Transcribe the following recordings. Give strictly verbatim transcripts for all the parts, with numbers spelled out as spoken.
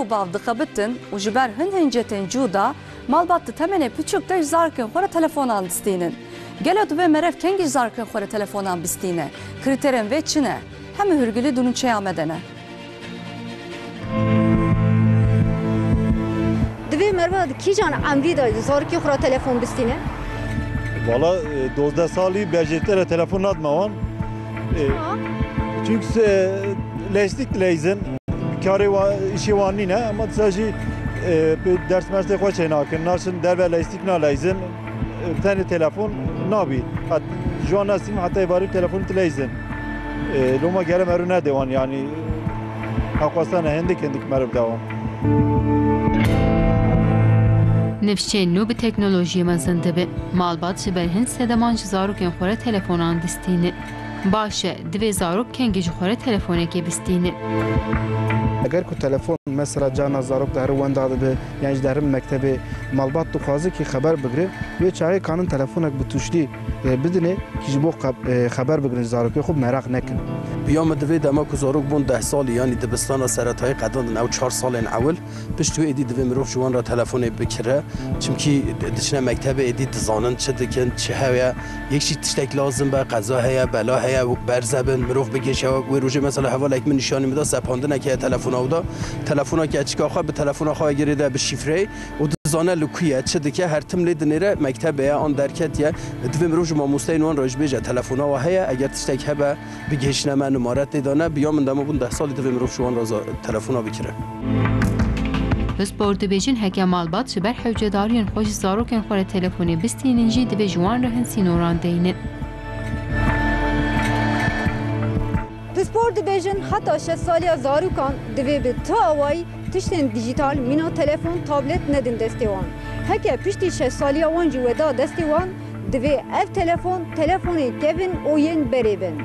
û bav dixebitin û ji ber hin hincetên cuda malbat di temenê piçûk de ji zarokên xwe re telefonan distînin. Gelo divê meriv kengî ji zarokên xwe re telefonan bistîne? Krîterên vê çi ne? Hemû hûrgilî di nûçeya me de ne. Divê meriva di kîjan emrî de zarokê xwe re telefon bistîne? Valla, e, dozdeh salî bejêtere telefon nadime wan. E, Çima? Çünkü, e, leyîstik dileyizin, karê wa, işê wan nîne, ama disa jî, e, bi ders mersê xwe çênakin, naşin derve leyîstik naleyizin, e, tenê telefon nabî. Hat, ji wan nesîm heta êvarî telefon tileyizin. E, loma gere meru nedê wan, yani, heqwestene hindik hindik meriv dewan. Nifşên nû bi teknolojiyê mezin dibin. Malbat ji ber hin sedeman ji zarokên xwe re telefonan distînin. Baş e, divê zarok kengî ji xwe re telefonekê bistînin. Eger ku telefon mesela carna zarok diherin wenda dibe, yan jî diherin mektebê, malbat dixwaze ki xeber bigire, wê çaxê kanin telefonek bi tuşlî, e, bidinê ki ji bo xeb-, e, xeber bigirin ji zarokê xwe, meraq nekin. Bi ya min divê dema ku zarok bûn deh salî, yanî dibistana seretayî qedandin ew çar salên ewil, pişt wê êdî divê mirov ji wan re telefonê bikire. Çimkî diçine mektebê êdî dizanin çi dikin, çi heye. Yek jî tiştek lazim be, qeza heye, bela heye, berze bin, mirov bigihîşe wê rojê. Mesela hevalek min nîşanî min da, sepandineke heye telefona wê da. Telefona keçika xwe bi telefona xwe girê de bi şîfreyê û dizane li ku ye, çi dike, her tim lê dinêre, mektebê ye an derketiye. Divê mirov ji mamosteyên wan re jî bêje telefona we heye, eger tiştek hebe, bigihîşine me, numare tê de ne. Bi ya min dema bûn deh salî divê mirov ji wan re za-, telefona bikire. Pispor dibêjin heke malbat ji ber hewcedariyên xwe ji zarokên xwe re telefonê bistînin jî divê ji wan re hin sînoran deynin. Pispor dibêjin heta şeş saliya zarokan divê bi tu awayî tiştên dîjîtal mîna telefon, tablet nedin destê wan. Heke piştî şeş saliya wan jî weda destê wan, divê ev telefon, telefonên kevin û yên berê bin.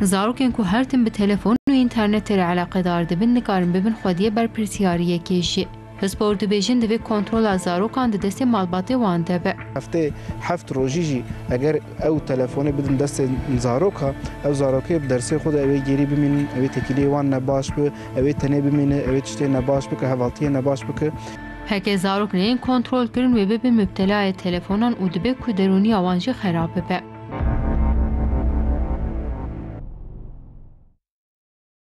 Zarokên ku her tim bi telefon û înternetê re eleqedar dibin, nikarin bibin xwediyê berpirsyariyekê jî. Pispor dibêjin divê kontrola zarokan di destê malbatê wan de be. Heftê heft rojî jî eger ew telefonê bidin destê zaroka, ew zarokê bi dersê xwe de ew ê gêrî bimînin, ew ê têkiliyê wan ne baş bi, ew ê tenê bimîne, ew ê tiştê ne baş bike, hevaltiyê ne baş bike. Heke zarok neyên kontrolkirin, wê bibin mubtelayê telefonan û dibe ku derûniya wan jî xerab bibe.